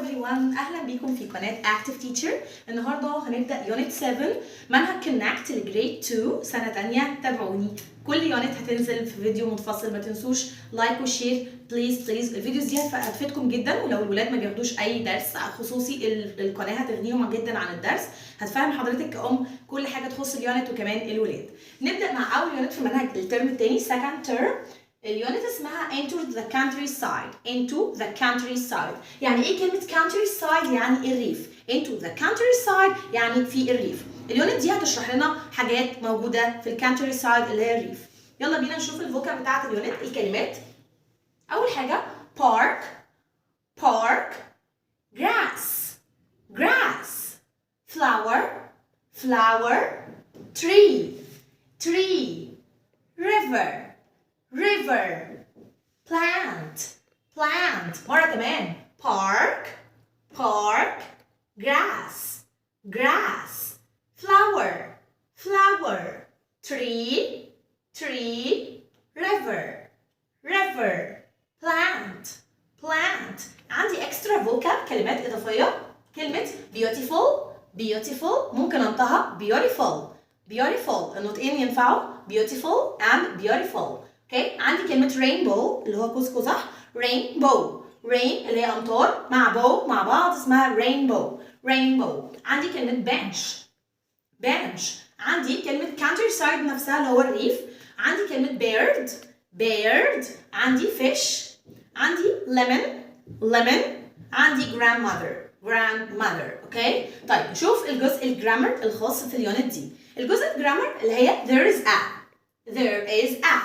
everyone، اهلا بيكم في قناة Active Teacher. النهارده هنبدا unit 7 منهج Connect ل grade 2 سنة تانية. تابعوني، كل unit هتنزل في فيديو منفصل. ما تنسوش like و share please please. ال videos دي هتفيدكم جدا، ولو الولاد ما بياخدوش اي درس خصوصي القناة هتغنيهم جدا عن الدرس. هتفهم حضرتك كأم كل حاجة تخص ال unit وكمان الولاد. نبدا مع اول unit في منهج الترم الثاني، second term. ال unit اسمها Into the countryside. into the countryside يعني ايه كلمة countryside؟ يعني الريف. into the countryside يعني في الريف. ال unit دي هتشرح لنا حاجات موجودة في ال countryside اللي هي الريف. يلا بينا نشوف ال vocab بتاعت ال unit، الكلمات. أول حاجة park، park، grass، grass، flower، flower، tree، tree، river، river، plant، plant. مرة كمان: park، park، grass، grass، flower، flower، tree، tree، river، river، plant، plant. عندي extra vocab، كلمات إضافية. كلمة beautiful، beautiful ممكن أنطقها beautiful، beautiful، النطقين ينفعوا، beautiful and beautiful، okay. عندي كلمة rainbow اللي هو قوس قزح. rainbow، rain اللي هي أمطار مع bow مع بعض اسمها rainbow، rainbow. عندي كلمة bench، bench. عندي كلمة countryside نفسها اللي هو الريف. عندي كلمة bird، bird. عندي fish، عندي lemon، lemon. عندي grandmother، grandmother، okay. طيب، نشوف الجزء ال grammar الخاص في ال unit دي. الجزء ال grammar اللي هي there is a، there is a،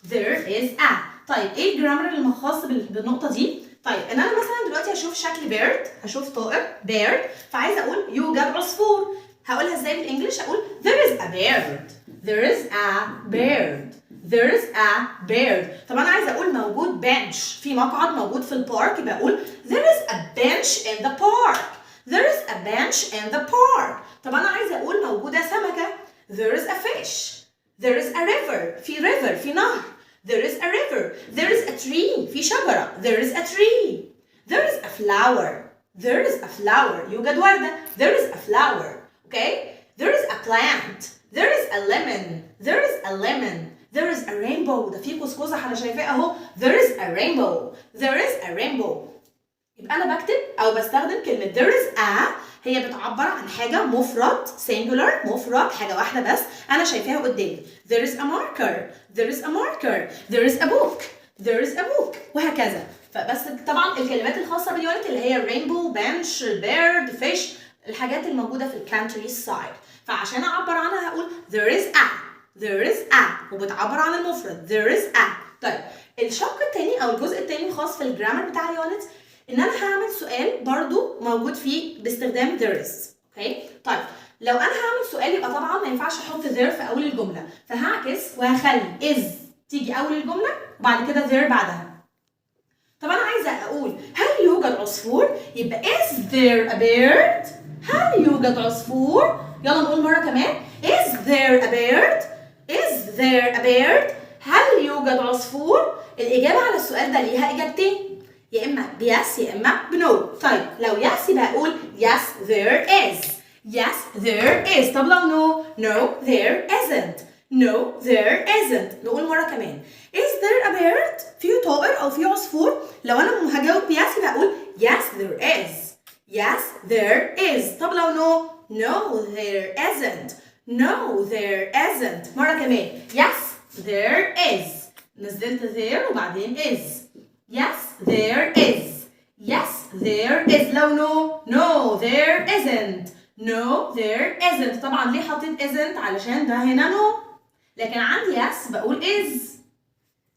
there is a. طيب، ايه ال grammar اللي خاص بالنقطة دي؟ طيب، ان انا مثلا دلوقتي هشوف شكل bird، هشوف طائر bird، فعايزه اقول يوجد عصفور. هقولها ازاي بال English؟ هقول there is a bird، there is a bird، there is a bird. طب انا عايزه اقول موجود bench، في مقعد موجود في ال park، يبقى اقول there is a bench in the park، there is a bench in the park. طب انا عايزه اقول موجودة سمكه: there is a fish، there is a river، في river، في نهر، there is a river. there is a tree، في شجرة، there is a tree. there is a flower، there is a flower، يوجد وردة، there is a flower، okay. there is a plant، there is a lemon، there is a lemon. there is a rainbow، ده في قوس قزح انا شايفاه اهو، there is a rainbow، there is a rainbow. يبقى انا بكتب او بستخدم كلمة there is a، هي بتعبر عن حاجة مفرد، singular، مفرد، حاجة واحدة بس انا شايفاها قدامي. there is a marker، there is a marker، there is a book، there is a book، وهكذا. فبس طبعا الكلمات الخاصة بال unit اللي هي rainbow، bench، bird، fish، الحاجات الموجودة في ال countryside، فعشان اعبر عنها هقول there is a، there is a، وبتعبر عن المفرد there is a. طيب، الشق الثاني او الجزء الثاني الخاص في ال grammar بتاع ال unit ان انا هعمل سؤال برضو موجود فيه باستخدام there is، okay. طيب، لو انا هعمل سؤال يبقى طبعا ما ينفعش احط there في اول الجمله، فهعكس وهخلي is تيجي اول الجملة وبعد كده there بعدها. طب انا عايزه اقول هل يوجد عصفور؟ يبقى is there a bird؟ هل يوجد عصفور؟ يلا نقول مرة كمان: is there a bird؟ is there a bird؟ هل يوجد عصفور؟ الاجابة على السؤال ده ليها اجابتين، يا اما ب yes يا اما ب no. طيب، لو yes يبقى اقول yes there is، yes there is. طب لو no، no there isn't، no there isn't. نقول مرة كمان: is there a bird؟ في طائر أو في عصفور؟ لو أنا هجاوب yes يبقى أقول yes there is، yes there is. طب لو no، no there isn't، no there isn't. مرة كمان: yes there is، نزلت there وبعدين is، yes there is، yes there is. لو no، no there isn't، no there isn't. طبعا ليه حطيت isn't؟ علشان ده هنا no، لكن عندي yes بقول is.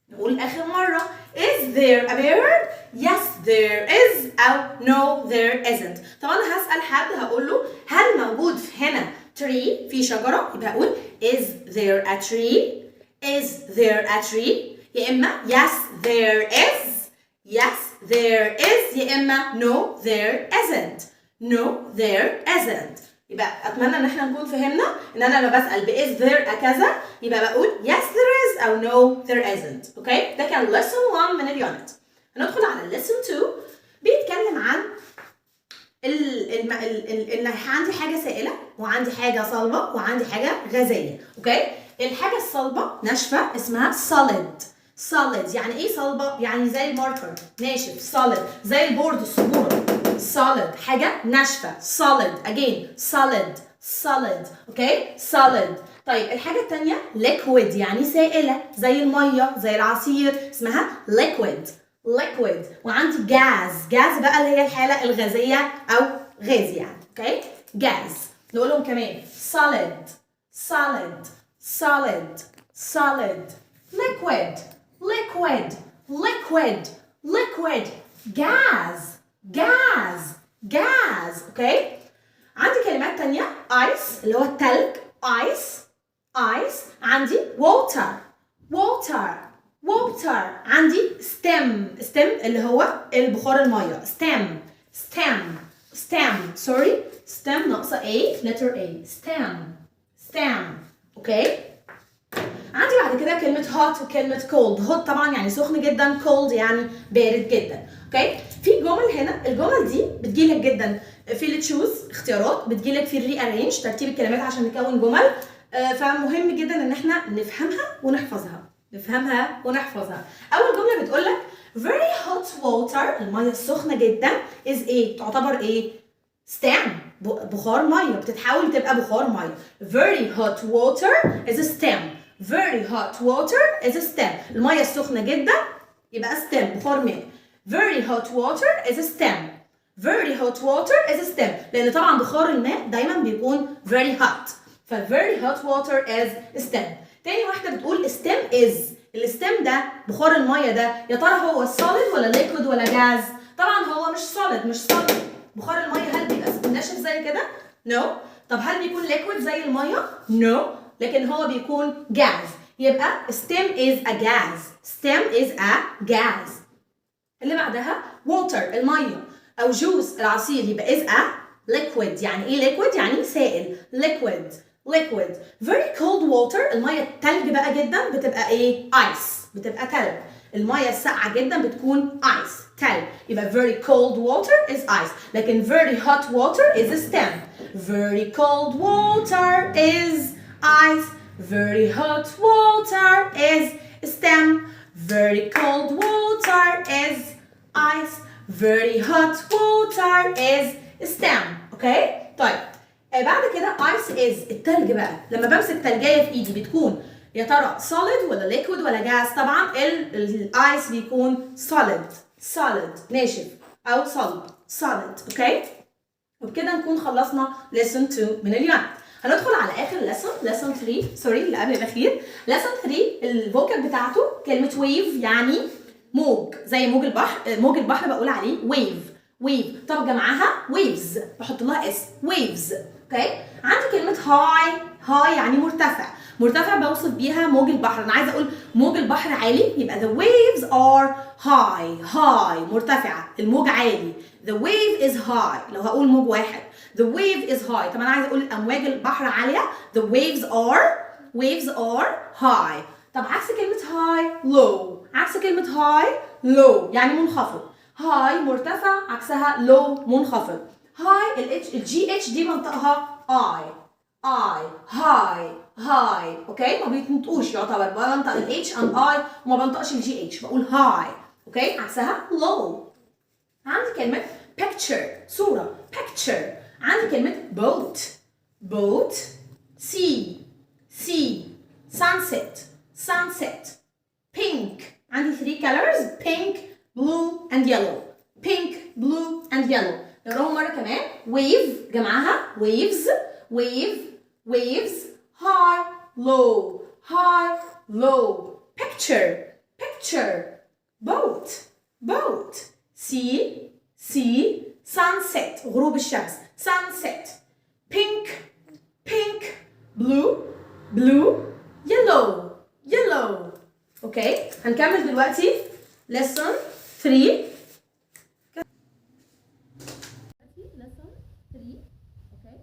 نقول آخر مرة: is there a bird؟ yes there is أو no there isn't. طب أنا هسأل حد، هقول له هل موجود هنا tree، في شجرة؟ يبقى هقول is there a tree؟ is there a tree؟ يا إما yes there is، yes there is، يا إما no there isn't، no there isn't. يبقى اتمنى ان احنا نكون فهمنا ان انا لما بسال ب is there a كذا يبقى بقول yes there is او no there isn't، okay. ده كان lesson 1 من ال unit. هندخل على lesson 2، بيتكلم عن ال عندي حاجة سائله وعندي حاجة صلبه وعندي حاجة غازيه، okay؟ الحاجة الصلبة ناشفة اسمها solid. solid يعني ايه صلبه؟ يعني زي ال marker ناشف، solid زي ال board السبوره، solid حاجة ناشفه، solid again، solid، solid، okay، solid. طيب الحاجة الثانية liquid يعني سائله زي المية زي العصير، اسمها liquid، liquid. وعندي gas، gas بقى اللي هي الحالة الغازية او غاز يعني، okay، gas. نقولهم كمان: solid، solid، solid، solid، liquid، liquid، liquid، liquid، gas، gas، gas، okay. عندي كلمات تانية: ice اللي هو التلج، ice، ice. عندي water، water، water. عندي steam، steam اللي هو البخار المية، steam، steam، steam، sorry، steam ناقصة A، letter A، steam، steam، okay. عندي بعد كده كلمة hot وكلمة cold. hot طبعا يعني سخن جدا، cold يعني بارد جدا، okay. في جمل هنا، الجمل دي بتجيلك جدا في ال choose اختيارات، بتجيلك في ال rearrange ترتيب الكلمات عشان نكون جمل، فمهم جدا ان احنا نفهمها ونحفظها، نفهمها ونحفظها. اول جملة بتقول لك very hot water، المية السخنة جدا، is ايه؟ تعتبر ايه؟ steam، بخار ميه، بتتحول تبقى بخار ميه. very hot water is steam، very hot water is steam. المية السخنة جدا يبقى steam، بخار ماء. very hot water is steam، very hot water is steam، لان طبعا بخار الماء دايما بيكون very hot، ف very hot water is steam. تاني واحدة بتقول steam is، ال steam ده بخار المية ده يا ترى هو solid ولا liquid ولا gas؟ طبعا هو مش solid، مش solid. بخار المية هل بيبقى ناشف زي كده؟ no. طب هل بيكون liquid زي المية؟ no. لكن هو بيكون gas، يبقى steam is a gas، steam is a gas. اللي بعدها water المية او juice العصير، يبقى is a liquid. يعني ايه liquid؟ يعني سائل، liquid، liquid. very cold water، المية التلج بقى جدا بتبقى ايه؟ ice، بتبقى تلج. المية الساقعه جدا بتكون ice، تلج، يبقى very cold water is ice، لكن very hot water is steam. very cold water is ice، very hot water is steam، very cold water is ice، very hot water is steam، okay. طيب بعد كده ice is، التلج بقى لما بمسك تلجايه في ايدي بتكون يا ترى solid ولا liquid ولا gas؟ طبعا ال ice بيكون solid، solid ناشف او صلب، solid، okay. وبكده نكون خلصنا lesson 2 من ال unit. هندخل على اخر lesson، lesson 3، sorry، اللي قبل الاخير، lesson 3. ال vocab بتاعته كلمة wave يعني موج، زي موج البحر، موج البحر بقول عليه wave، wave. طب جمعها waves، بحط لها s، waves، okay. عندي كلمة high، high يعني مرتفع، مرتفع بوصف بيها موج البحر. انا عايزه اقول موج البحر عالي، يبقى the waves are high، high مرتفعه، الموج عالي، the wave is high. لو هقول موج واحد، the wave is high. طب انا عايزه اقول امواج البحر عاليه، the waves are، waves are high. طب عكس كلمة high low، عكس كلمة high low يعني منخفض. high مرتفع، عكسها low منخفض. high، ال H، ال GH دي بنطقها I، I، high، high، okay. ما بيتنطقوش، يعتبر بنطق ال H and I وما بنطقش ال GH، بقول high، okay. عكسها low. عندي كلمة picture صورة، picture. عندي كلمة boat، boat، sea، sea، sunset، sunset، pink. عندي three colors: pink، blue and yellow، pink، blue and yellow. نقراهم مرة كمان: wave جمعها waves، wave، waves، high، low، high، low، picture، picture، boat، boat، sea، sea، sunset غروب الشمس، sunset، pink، pink، blue، blue، yellow، yellow، okay. هنكمل دلوقتي lesson 3، lesson 3، okay.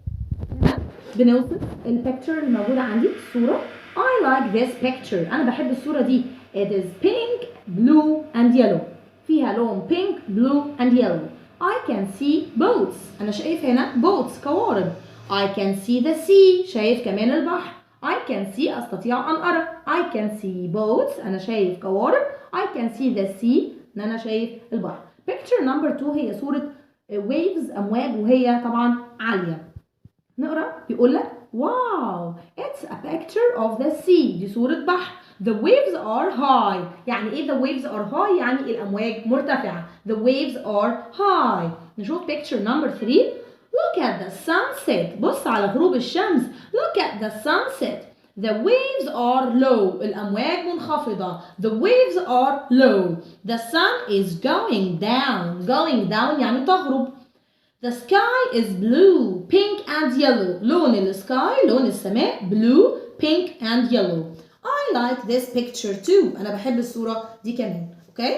هنا بنوصف ال picture اللي موجودة عندي، الصورة. I like this picture، أنا بحب الصورة دي. it is pink، blue and yellow، فيها لون pink، blue and yellow. I can see boats، أنا شايف هنا boats قوارب. I can see the sea، شايف كمان البحر. I can see أستطيع أن أرى. I can see boats، أنا شايف قوارب. I can see the sea، إن أنا شايف البحر. Picture number 2 هي صورة waves أمواج، وهي طبعا عالية. نقرأ، بيقول لك wow، it's a picture of the sea، دي صورة بحر. The waves are high. يعني ايه the waves are high؟ يعني الأمواج مرتفعة. The waves are high. نشوف picture number 3. Look at the sunset، بص على غروب الشمس. Look at the sunset. The waves are low، الأمواج منخفضة. The waves are low. The sun is going down. Going down يعني تغرب. The sky is blue, pink and yellow. لون ال sky، لون السماء، blue, pink and yellow. I like this picture too. أنا بحب الصورة دي كمان. okay؟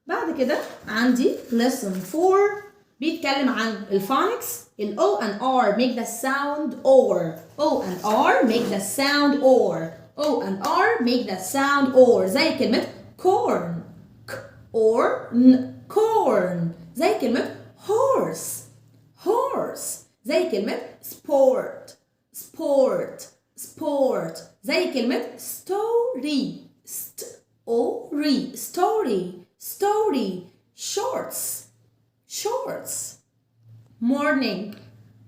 بعد كده عندي lesson 4 بيتكلم عن ال phonics. ال O and R make the sound or. O and R make the sound or. O and R make the sound or، زي كلمة corn، k or n، corn، زي كلمة horse، horse، زي كلمة sport، sport، sport، زي كلمة story، st-ory، story، story، shorts، shorts، morning،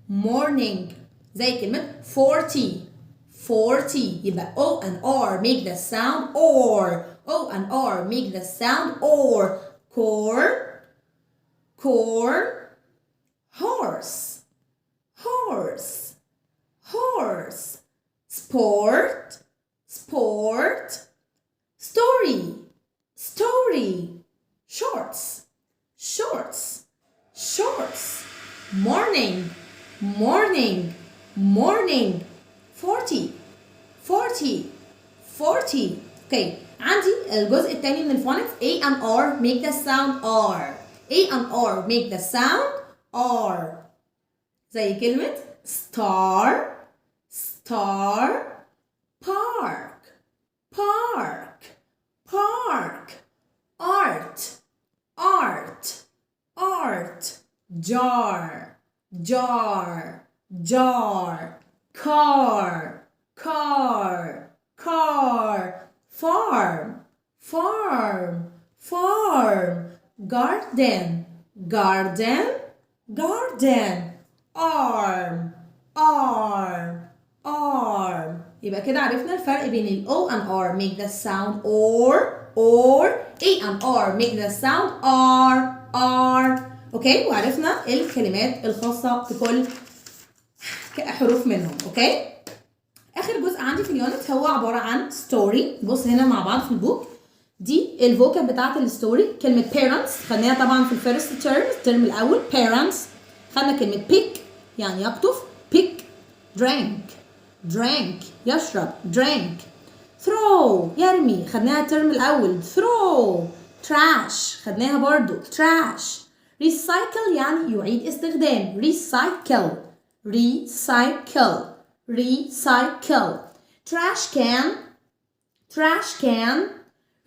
morning، زي كلمة 40، 40. يبقى O and R make the sound or. O and R make the sound or. Corn, corn, horse, horse, horse, sport, sport, story, story, shorts, shorts, shorts, morning, morning, morning, 40, 40, 40. Okay، عندي الجزء الثاني من ال phonics. A and R make the sound R. A and R make the sound R، زي كلمة star، star، park، park، park، art، art، art، jar، jar، jar، car، car، car، farm، farm، farm، garden، garden، garden، arm، arm، arm. يبقى كده عرفنا الفرق بين ال O and R make the sound or، or، A and R make the sound R، R. okay، وعرفنا الكلمات الخاصة بكل حروف منهم. okay، اخر جزء عندي في ال unit هو عبارة عن story. بص هنا مع بعض في ال book، دي ال vocab بتاعت ال story. كلمة parents خدناها طبعا في ال first term، الترم الاول، parents. خدنا كلمة pick يعني يقطف، pick، drink، drink يشرب، drink، throw يرمي، خدناها الترم الاول، throw، trash خدناها برضو، trash، recycle يعني يعيد استخدام، recycle، recycle، recycle، trash can، trash can،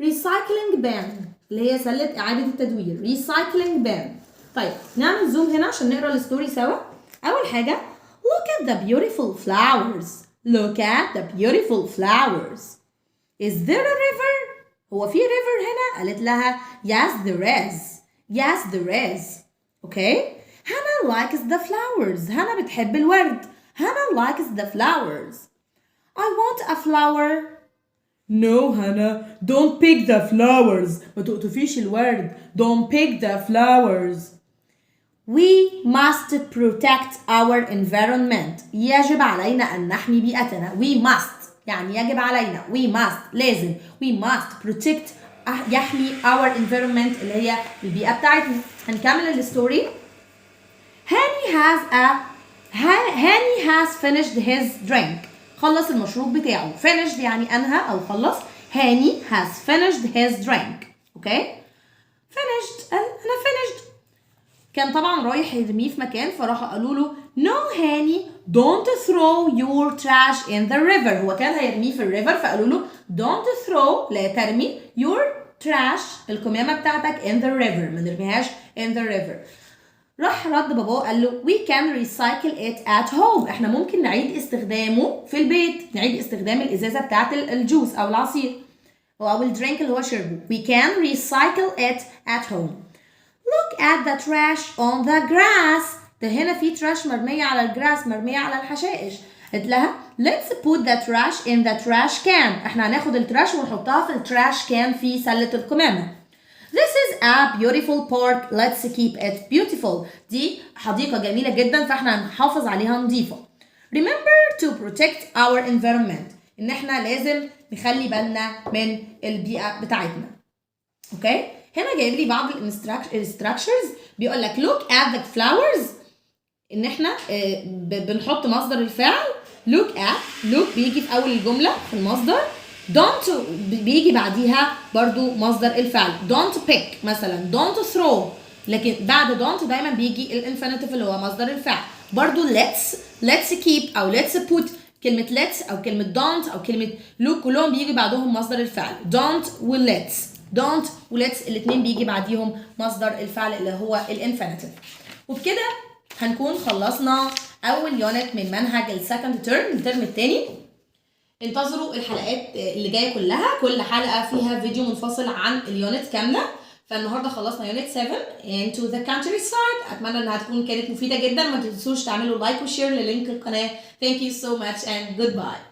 recycling bin اللي هي سلة إعادة التدوير، recycling bin. طيب، نعمل zoom هنا عشان نقرا ال story سوا. أول حاجة، look at the beautiful flowers. Look at the beautiful flowers. Is there a river? هو في river هنا؟ قالت لها yes, there is. Yes, there is. Okay، Hannah likes the flowers. هانا بتحب الورد. Hannah likes the flowers. I want a flower. No, Hannah, don't pick the flowers. ما تقطفيش الورد. Don't pick the flowers. We must protect our environment. يجب علينا أن نحمي بيئتنا. We must يعني يجب علينا. We must لازم. We must protect يحمي our environment اللي هي البيئة بتاعتنا. هنكمل ال story. هاني has finished his drink. خلص المشروب بتاعه. Finished يعني أنهى أو خلص. هاني has finished his drink. Okay، finished، قال أنا finished. كان طبعا رايح يرميه في مكان، فراحوا قالوا له no هاني، don't throw your trash in the river. هو كان هيرميه في ال river، فقالوا له don't throw لا ترمي your trash، القمامة بتاعتك، in the river. ما نرميهاش in the river. راح رد باباه قال له: we can recycle it at home. احنا ممكن نعيد استخدامه في البيت، نعيد استخدام الازازه بتاعت ال juice او العصير او ال drink اللي هو شربه. we can recycle it at home. look at the trash on the grass. ده هنا في trash مرمية على ال grass، مرمية على الحشائش. قالت لها: let's put the trash in the trash can. احنا هناخد ال trash ونحطها في ال trash can، في سلة القمامة. This is a beautiful park. Let's keep it beautiful. دي حديقة جميلة جدا، فاحنا هنحافظ عليها نظيفة. Remember to protect our environment. ان احنا لازم نخلي بالنا من البيئة بتاعتنا. okay؟ هنا جايب لي بعض ال structures، بيقول لك look at the flowers، ان احنا بنحط مصدر الفعل. look at، look بيجي في اول الجملة في المصدر، don't بيجي بعديها برضو مصدر الفعل. don't pick مثلا، don't throw، لكن بعد don't دايما بيجي ال infinitive اللي هو مصدر الفعل. برضو let's، let's keep او let's put، كلمة let's او كلمة don't او كلمة look كلهم بيجي بعدهم مصدر الفعل. don't و let's، don't و let's الاثنين بيجي بعديهم مصدر الفعل اللي هو ال infinitive. وبكده هنكون خلصنا اول unit من منهج ال second term، الترم الثاني. انتظروا الحلقات اللي جاية كلها، كل حلقة فيها فيديو منفصل عن ال unit كامله. فالنهارده خلصنا unit 7، into the countryside. اتمنى انها تكون كانت مفيدة جدا. ما تنسوش تعملوا like و share لل link القناه. thank you so much and goodbye.